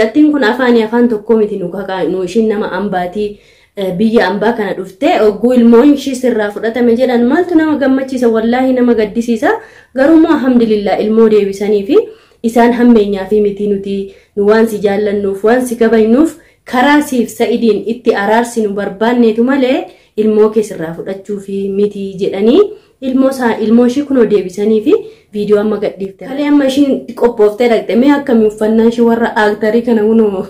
Mucattiin kun afaanii afaan tokkoo miti nu kakaa nu ishiin nama ambaatii biyya ambaa kana dhuftee ogguu ilmoon ishii sirraa fudhatame jedhan maaltu nama gammachiisa, wallaahi nama gaddisiisa. Garuu immoo alhamdulillah ilmoo deebisanii fi isaan hammeenyaa fi miti, nuti nu waan si jaallannuuf, waan si kabajnuuf, karaa siif Sa'idiin itti araarsinu barbaanneetu malee ilmoo kee sirraa fudhachuu fi miti jedhanii ilmoo isaa ilmoo ishii kunoo deebisanii fi viidiyoo amma gadhiifte. Kalee amma ishiin qophooftee dhaqxe mee akkamii uffannaan ishii warra aaktarii kana kunoo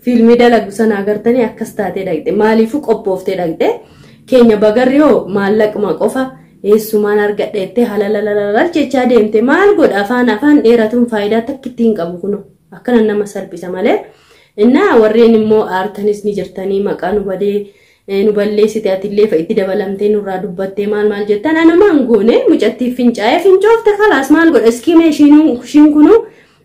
fiilmii dalagu sana agartanii akkas taatee dhaqxe. Maaliifuu qophooftee dhaqxe? Keenya bagarri hoo maallaquma qofa eessumaan argadha jettee halalalalal jechaa deemte. Maal godha, afaan afaan dheeratuun faayidaa takkitti hin qabu, kunoo akkana nama salphisa malee. Innaa warreen immoo aartanis ni jirtanii, maqaa nu badee nu balleessite, atillee itti dabalamtee nurraa dubbattee maal maal jettan. Anumaan goone mucattiif fincaa'ee fincoofte, kalaas maal godha, iskiimee ishiin kunu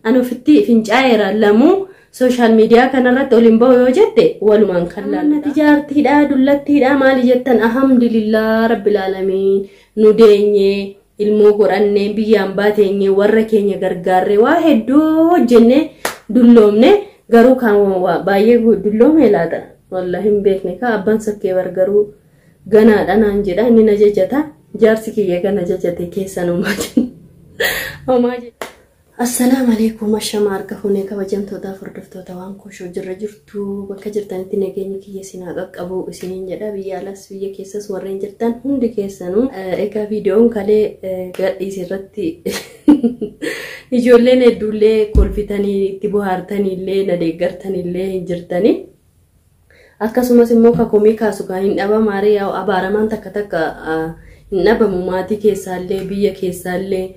ani ofitti fincaa'eera lamuu sooshaal miidiyaa kanarratti ol hin ba'u yoo jette walumaan kan laallu. Jaartiidha dullattiidha maali jettan, alhamdulillah rabbil aalamiin nu deenyee ilmoo godhannee biyyaan baateenyee warra keenya gargaarree waa hedduu hojjennee dulloomne. Garuu kan baay'ee dulloome laata, wallahi hin beekne. Ka abbaan sakkee garuu ganaadha naan jedha, inni na jajata, jaarsi kiyya gana jajate keessan homaa jedha. Assalaamu alaikum, ashama harka fuunee kabajamtootaaf hordoftoota waan koshoo jirra jirtu, bakka jirtanitti nageenyi kiyya isin haa qaqqabu isiniin jedha, biyya alas biyya keessas warreen jirtan hundi keessanuu. Egaa viidiyoon kalee gadhiise irratti ijoolleen hedduullee kolfitanii itti bohaartaniillee na deeggartaniillee hin jirtanii. Akkasumas immoo kakomii kaasu kan hin dhabamaaree abaaramaan takka takka hin dhabamu, maatii keessaallee biyya keessaallee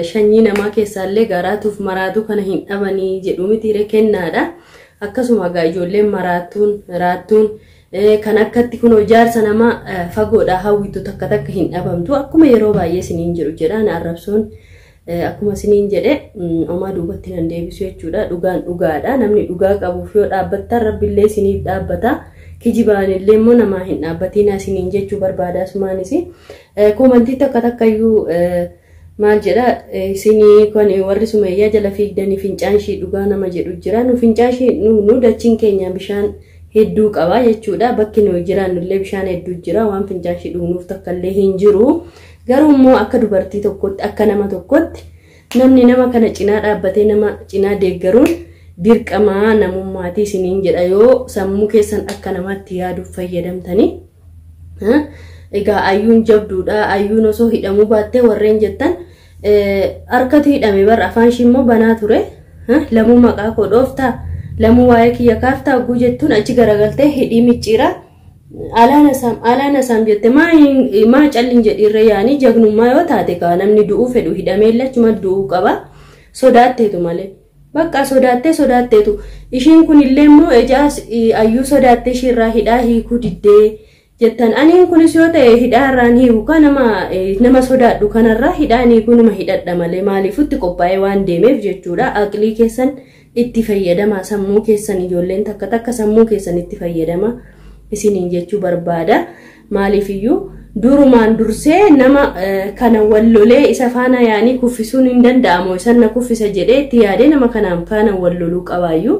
shanyii namaa keessaallee garaatuuf maraatu kana hin dhabanii jedhu mitiire kennaadha. Akkasuma egaa ijoolleen maraatuun raattuun kan akkatti kun jaarsa nama fagoodhaa hawwitu takka takka hin dhabamtu. Akkuma yeroo baay'ee isiniin jedhu jedhaan, arrabsoon akkuma isiniin jedhe homaa duubatti nan deebisu jechuudha. Dhugaan dhugaadha. Namni dhugaa qabuuf yoo dhaabbattan rabbillee isiniif dhaabbata. Kijibaanillee immoo namaa hin dhaabbatiin isiniin jechuu barbaada asumaanis. Koomantii takka takkayyuu maal jedha, isinii kan warri sumayyaa jala fiigdanii fincaan ishii dhugaa nama jedhu jira. Nu fincaan ishii nu dachiin keenya bishaan hedduu qaba jechuudha. Bakki nu jiraannullee bishaan hedduu jira. Waan fincaan ishii dhugnuuf takka illee hin jiru. Garuu immoo akka dubartii tokkotti, akka nama tokkotti namni nama kana cinaa dhaabbatee nama cinaa deeggaruun dirqamaa namummaatii isiniin jedha yoo sammuu keessan akka namaatti yaaduuf fayyadamtanii. Egaa ayyuun jabduudha. Ayyuun osoo hidhamuu baattee warreen jettan, harkatu hidhame bar, afaan ishii immoo banaa ture. Lamuu maqaa koo dhooftaa, lamuu waa'ee kiyya kaaftaa hogguu jettuun achi garagaltee hidhii micciiraa alaana saam alaana saam jette. Maa callin jedhiirra yaanii jagnummaa yoo taate kaa namni du'uu fedhu hidhamee achuma du'uu qaba. Sodaatteetu malee. Bakka sodaattee sodaatteetu ishiin kun illee immoo ijaas ayyuu sodaattee ishiirraa hidhaa hiikuu diddee jettan. Aniin kunis yoo ta'e hidhaa irraan hiiku kan nama sodaadhu kanarraa hidhaan hiikuu nama hidhadha malee, maaliifutti qophaa'ee waan deemeef jechuudha. Aqlii keessan itti fayyadama, sammuu keessan, ijoolleen takka takka sammuu keessan itti fayyadama isiniin jechuu barbaada. Maaliifiyyuu durumaan dursee nama kana wallolee isa faana yaanii kuffisuun hin danda'amu, isan na kuffisa jedhee itti yaadee nama kanaan faana walloluu qabaayyuu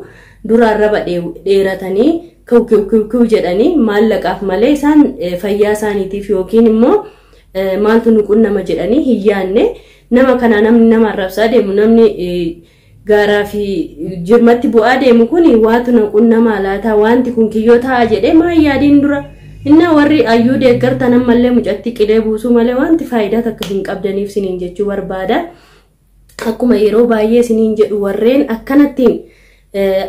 dura arraba dheeratanii kiw kiw kiw kiw jedhanii maallaqaaf malee isaan fayyaa isaaniitiif yookiin immoo maaltu nu qunnama jedhanii hin yaanne. Nama kana namni nama arrabsaa deemu, namni gaaraa fi jirmatti bu'aa deemu kun waatu na qunnamaa laata, wanti kun kiyyoo ta'a jedhee maa yaadiin dura. Innaa warri ayyuu deeggartan ammallee mucatti qilee buusuu malee wanti faayidaa takka hin qabdaniif isiniin jechuu barbaada. Akkuma yeroo baay'ee isiniin jedhu, warreen akkanattiin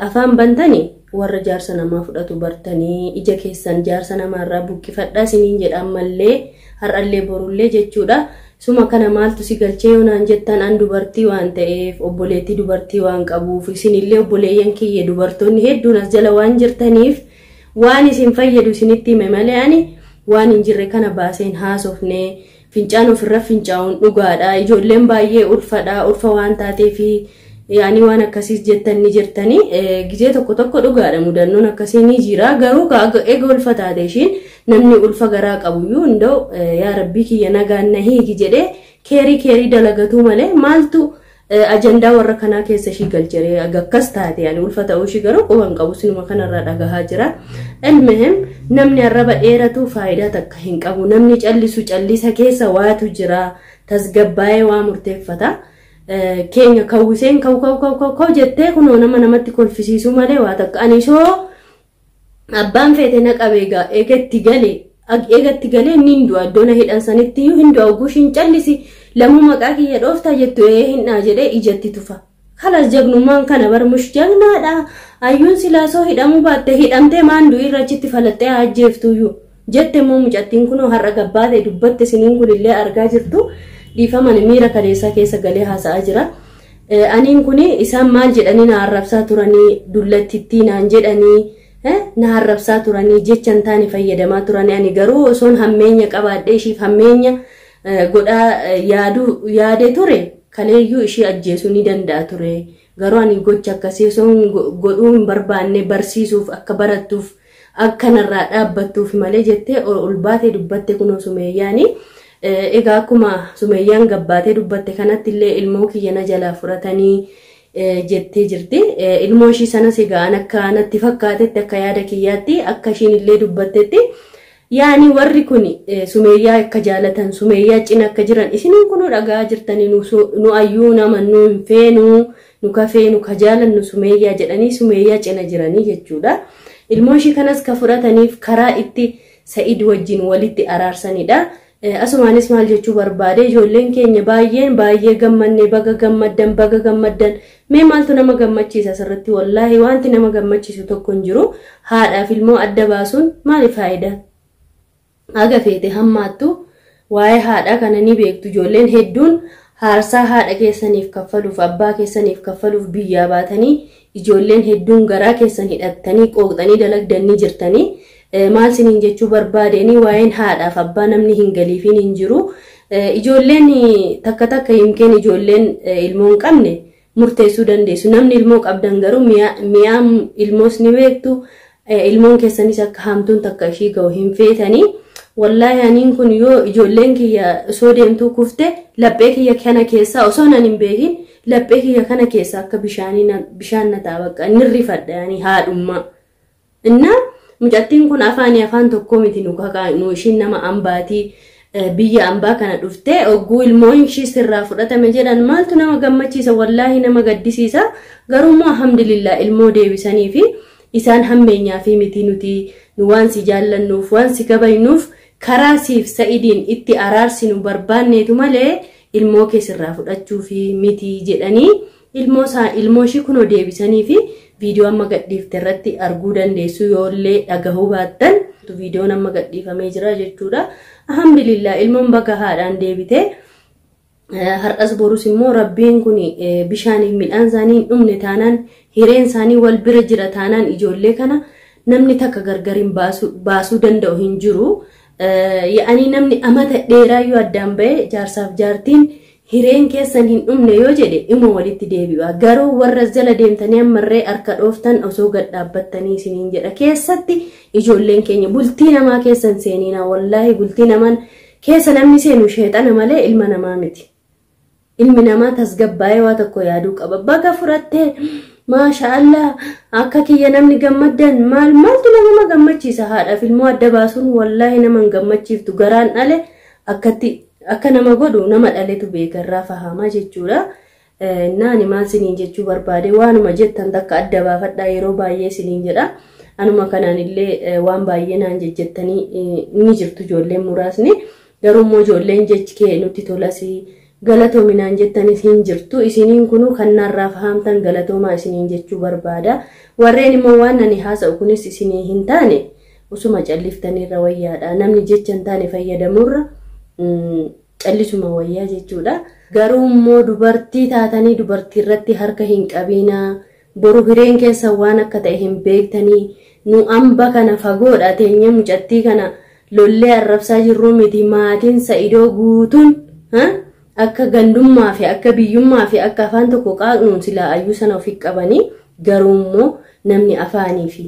afaan bantanii warra jaarsa namaa fudhatu bartanii ija keessan jaarsa namaarraa buqqifadhaa isiniin jedha ammallee har'allee borullee jechuudha. Suma kana maaltu si galchee yoo naan jettan, an dubartii waan ta'eef, obboleettii dubartii waan qabuuf, isinillee obboleeyyan kiyya dubartoonni hedduun as jala waan jirtaniif waan isin fayyadu isinitti hime malee ani waan hin jirre kana baaseen haasofne. Fincaan ofirra fincaa'uun dhugaadha. Ijoolleen baay'ee ulfadha, ulfa waan taateefi yaani waan akkasiis jettan ni jirtanii. Gizee tokko tokko dhugaadha, mudannoon akkasii ni jira. Garuu eega ulfa taate ishiin, namni ulfa garaa qabuyyuu hunda'u yaa rabbii kiyya nagaan na hiiki jedhee keerii keerii dalagatuu malee maaltu Ajandaa warra kanaa keessa ishii galcheree akkas taate ani ulfa ta'uu ishii garuu quba hin qabu sinuma kanarraa dhagahaa jira. Ilmihim namni arraba dheeratu faayidaa takka hin qabu. Namni callisu callisa keessa waatu jira. Tasgabbaa'ee waa murteeffata. Keenya kawwiseen kaw kaw kaw kaw kaw jettee kunoo nama namatti kolfisiisuu malee waa takka ani soo abbaan feete na qabee egaa eegatti galee eegatti galee inni hin du'a iddoo na hidhan sanitti iyyuu hin du'a oguu ishiin callisi lamuu maqaa kiyya dhooftaa jettu ee hin dhaa jedhee ijatti tufa. Kalas jagnummaan kana barmush jagnaadha. Ayyuun silaa soo hidhamuu baatte hidhamtee maan du'i irra achitti falaxxee haa ajjeeftuyyuu. Jette immoo mucattiin kunoo har'a gabbaate dubbatte siniin kunillee argaa jirtu. Dhiifaman miira kaleessaa keessa galee haasa'aa jira. Aniin kun isaan maal jedhanii na arrabsaa turanii dullattittii naan jedhanii na arrabsaa turanii jecha hin taane fayyadamaa turanii ani garuu osoon hammeenya qabaadhee ishiif hammeenya godhaa yaaduu yaadee ture kaleeyyuu ishii ajjeesuu ni danda'a ture. Garuu ani gocha akkasii osoon godhuu hin barbaanne barsiisuuf akka barattuuf akka narraa dhaabbattuuf malee jettee ol baatee dubbatte kunoo Sumeeyyaani. Egaa akkuma Sumeeyyaan gabbaatee dubbatte kanatti illee ilmoo kiyya na jalaa fudhatanii jettee jirti. Ilmoo ishii sanas egaa an akka natti fakkaatetti akka yaada kiyyaatti akka ishiin illee dubbattetti yaani warri kun Sumeeyyaa akka jaalatan Sumeeyyaa cina akka jiran isiniin kunuu dhaga'aa jirtanii nu ayyuu nama nu hin feenu nu kafee nu ka jaalannu Sumeeyyaa jedhanii Sumeeyyaa cina jiranii jechuudha. Ilmoo ishii kanas ka fudhataniif karaa itti Sa'id wajjin walitti araarsanidha. Asumaanis maal jechuu barbaade ijoolleen keenya baay'een baay'ee gammanne baga gammaddan baga gammaddan mee maaltu nama gammachiisa asirratti wallaahi wanti nama gammachiisu tokko hin jiru haadhaaf ilmoo adda baasuun maali faayidaa? Haga feete hammaattu waa'ee haadhaa kana ni beektu ijoolleen hedduun haarsaa haadha keessaniif kaffaluuf abbaa keessaniif kaffaluuf biyyaa baatanii ijoolleen hedduun garaa keessan hidhattanii qooqxanii dalagdanii jirtanii. Maal siniin jechuu barbaadeenii waa'een haadhaaf abbaa namni hin galiifiin hin jiru. Ijoolleen takka takka himkeen ijoolleen ilmoo hin qabne murteessuu dandeessu. Namni ilmoo qabdan garuu mi'aa ilmoos ni beektu. Ilmoon keessanis akka haamtuun takka ishii ga'u hin feetanii. Wallaahi aniin kun yoo ijoolleen kiyya osoo deemtuu kufte laphee kiyya kana keessaa osoo nan hin beekin laphee kiyya kana keessaa akka bishaan na ta'a bakka inni rifadha yaani haadhummaa. Innaa mucattiin kun afaanii afaan tokko miti nu kakaa nu ishiin nama ambaatii biyya ambaa kana dhuftee ogguu ilmoon ishii sirraa fudhatame jedhan maaltu nama gammachiisa wallaahi nama gaddisiisa garuu immoo alhamdulillah ilmoo deebisanii fi isaan hammeenyaa fi miti nuti nu waan si jaallannuuf waan si kabajnuuf karaa siif Sa'idiin itti araarsinu barbaanneetu malee ilmoo kee sirraa fudhachuu fi miti jedhanii ilmoo ishii kunoo deebisanii fi viidiyoo amma gadhiifte irratti arguu dandeessu yoollee dhagahuu baattan viidiyoon amma gadhiifamee jira jechuudha. Alhamdulillah ilmoon baga haadhaan deebite. Har'as borus immoo rabbiin kun bishaaniif midhaan isaanii hin dhumne taanaan hireen isaanii wal bira jira taanaan ijoollee kana namni takka gargar hin baasuu danda'u hin jiru. Yaa'anii namni amata dheeraa yoo addaan ba'e jaarsaaf jaartiin hireen keessan hin dhumne yoo jedhe immoo walitti deebi'a. Garuu warra jala deemtanii ammarree harka dhooftan osoo gad dhaabbattanii isiniin jedha. Keessatti ijoolleen keenya bultii namaa keessan seenina wallaahi bultii namaan keessa namni seenu sheexana malee ilma namaa miti. Ilmi namaa tasgabbaa'ee waa tokko yaaduu qaba. Baga fudhattee maasha Allah akka kiyya namni gammaddan maal maaltu nama gammachiisa haadhaaf ilmoo adda baasuun wallaahi nama hin gammachiiftu garaan dhale akkatti akka nama godhu nama dhaletu beeka irraa fahamaa jechuudha. Naani maal siniin jechuu barbaade waanuma jettan takka adda baafadhaa yeroo baay'ee siniin jedha. Anuma kanaan illee waan baay'ee naan jejjettanii ni jirtu ijoolleen muraasni. Garuu immoo ijoolleen jechi kee nutti tolasii galatoominaan jettanis hin jirtu. Isiniin kunuu kan narraa fahamtan galatoomaa isiniin jechuu barbaada. Warreen immoo waan ani haasa'u kunis isinii hin taane usuma calliftaniirra wayyaadha. Namni jecha hin taane fayyadamurra callisuma wayyaa jechuudha. Garuu immoo dubartii taatanii dubartii irratti harka hin qabinaa. Boru hireen keessa waan akka ta'e hin beektanii. Nu amba kana fagoodha teenyee mucattii kana lollee arrabsaa jirru miti maatiin Sa'idoo guutuun akka gandummaa fi akka biyyummaa fi akka afaan tokko qaaqnuun silaa ayyuu sana ofi qabanii garuu immoo namni afaanii fi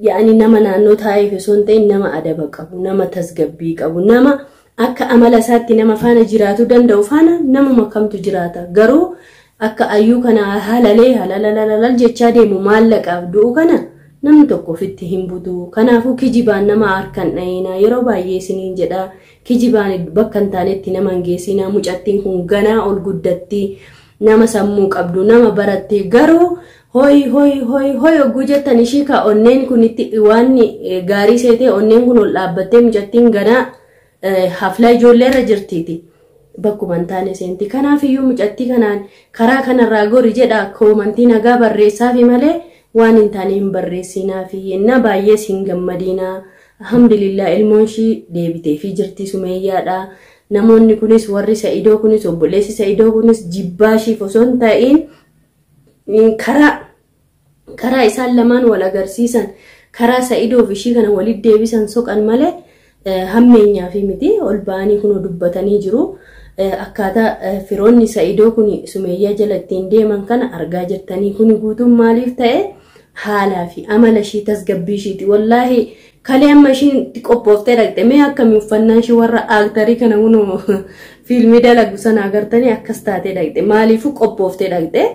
yaa'anii nama naannoo taa'eef osoo hin ta'in nama adaba qabu, nama tasgabbii qabu, nama Akka amala isaatti nama faana jiraatu danda'u faana namuma kamtu jiraata. Garuu akka ayyuu kana halalee halalalalal jechaa deemu maallaqaaf du'u kana namni tokko ofitti hin butu. Kanaafuu kijibaan nama harkaan dhahina. Yeroo baay'ee isiniin jedha, kijibaan bakka hin taanetti nama hin geessina. Mucattiin kun ganaa ol guddatti, nama sammuu qabdu, nama baratte. Garuu hoy hoy hoy hoy hogguu jettan ishii ka onneen kun itti waan gaarii seetee onneen kun ol dhaabbattee mucattiin ganaa hafla ijoollee irra jirtiiti. Bakkuma hin taane seenti. Kanaafiyyuu mucattii kanaan karaa kanarraa gori jedha, koomantii nagaa barreessaafi malee waan hin taane hin barreessinaafi. Innaa baay'ees hin gammadinaa. Alhamdulillah ilmoon ishii deebiteefii jirti Sumeeyyaadha. Namoonni kunis warri Sa'idoo kunis obboleessi Sa'idoo kunis jibbaa ishiif osoo hin ta'iin karaa isaan lamaan wal agarsiisan, karaa Sa'idoof ishii kana walitti deebisan soqan malee hammeenyaa fi miti. Ol ba'anii kunoo dubbatanii jiru. Akkaataa firoonni Sa'idoo kun Sumeeyyaa jala ittiin deeman kana argaa jirtanii. Kun guutuun maaliif ta'e? Haalaa fi amala ishii, tasgabbii ishiiti. Wallaahi kalee amma ishiin qophooftee dhaqxe mee akkamii uffannaan ishii warra aaktarii kana kunoo fiilmii dalagu sana agartanii akkas taatee dhaqxe. Maaliifuu qophooftee dhaqxe?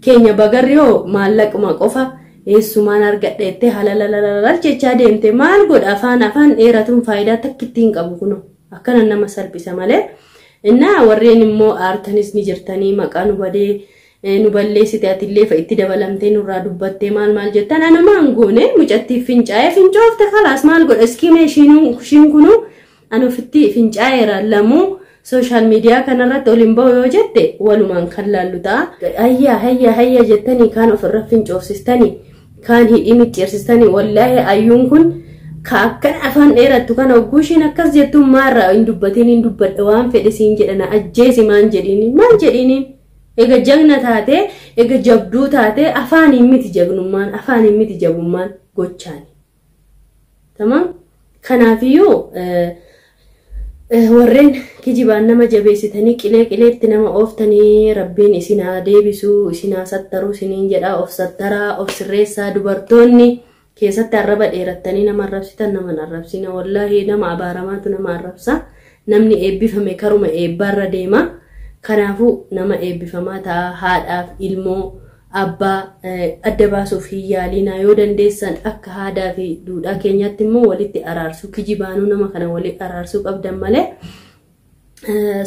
Keenya bagarri hoo maallaquma qofa eessumaan argadha jettee halalalalal jechaa deemte. Maal godha, afaan dheeratuun faayidaa takkitti hin qabu, kunoo akkana nama salphisa malee. Innaa warreen immoo aartanis ni jirtanii, maqaa nu badee nu balleessite, atillee itti dabalamtee nurraa dubbattee maal maal jettan. Anumaan goone mucattiif fincaa'ee fincoofte, kalaas maal godha. Iskiimee ishiin kunu ani ofitti fincaa'eera lamuu social media kanarratti ol hin ba'u yoo jette walumaan kan laallu ta'a. Hayyaa hayyaa hayyaa jettanii kaan ofirra fincoofsistanii, kaan hidhii micciirsistanii. Wallaahi ayyuun kun ka akkana afaan dheerattu kana hogguu ishiin akkas jettuun maarraa hin dubbatiin, hin dubbadha waan fedhe siin jedhana, ajjeesi maan jedhiini maal jedhiini. Ega jagna taate, ega jabduu taate, afaaniin miti jagnummaan, afaaniin miti jabummaan, gochaani. Tamam, kanaafiyyuu warreen kijibaan nama jabeessitanii qilee qileetti nama ooftanii rabbiin isin haa deebisuu, isin haa sattaruu isiniin jedha. Of sattaraa, of sirreessaa. Dubartoonni keessatti arraba dheerattanii nama arrabsitan, nama arrabsina. Wallaahi nama abaaramaatu nama arrabsa. Namni eebbifame karuma eebbaarra deema. Kanaafuu nama eebbifamaa ta'a. Haadhaaf ilmoo abbaa adda baasuuf hin yaalinaa. Yoo dandeessan akka aadaa fi duudhaa keenyaatti immoo walitti araarsuu, kijibaanuu nama kana walitti araarsuu qabdan malee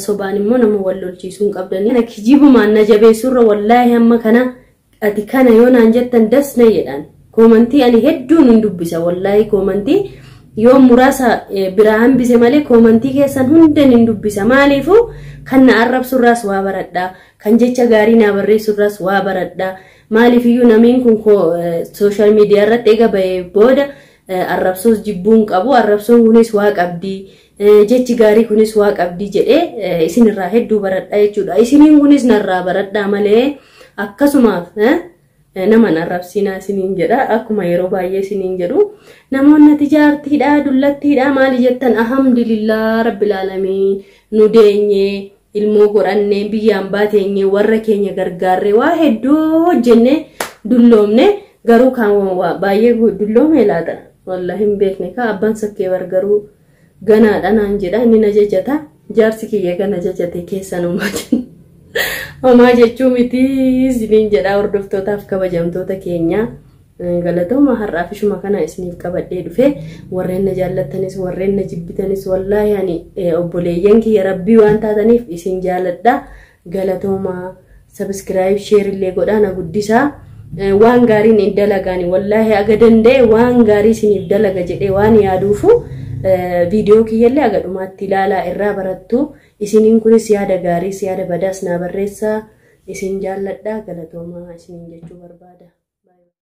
sobaan immoo nama wal lolchiisuu hin qabdan. Kijibumaan na jabeessurra wallaahi hamma kana ati kana yoo naan jettan das na jedhan. Koomantii ani hedduun hin dubbisa, wallaahi koomantii yoo muraasa biraa hambise malee koomantii keessan hundan hin dubbisa. Maaliifuu kan na arrabsurraas waa baradha, kan jecha gaarii naa barreessurraas waa baradha. Maaliifiyyuu namiin kun social media irratti eega bahee booda arrabsoos jibbuun qabu, arrabsoon kunis waa qabdi, jechi gaarii kunis waa qabdi jedhee isinirraa hedduu baradha jechuudha. Isiniin kunis narraa baradhaa malee akkasumaaf nama arrabsinaa isiniin jedha. Akkuma yeroo baay'ee isiniin jedhu, namoonni ati jaartiidha, dullattiidha maali jettan, alhamdulillah rabbil aalamiin nu deenyee, ilmoo godhannee, biyyaan baateenyee, warra keenya gargaarree, waa hedduu hojjennee dulloomne. Garuu kan baay'ee dulloome laata wallahi hin beekne. Ka abbaan sakkee garuu ganaadha naan jedha, inni na jajata. Jaarsi kiyya gana jajate keessan homaa jechuu miti isiniin jedha. Hordoftootaaf kabajamtoota keenya, galatooma. Har'aaf ishuma kana isiniif qabadhee dhufe. Warreen na jaallattanis, warreen na jibbitanis, wallaahi ani obboleeyyan kiyya rabbii waan taataniif isin jaaladha. Galatooma. Subscribe, share illee godhaa na guddisaa. Waan gaariin hin dalagaani, wallaahi aga danda'e waan gaarii isiniif dalaga jedhee waan yaaduufu viidiyoo kiyyallee aga dhumaatti ilaalaa, irraa barattu. Isiniin kunis yaada gaariis yaada badaas naa barreessaa. Isin jaalladha, galatoomaa isiniin jechuu barbaada.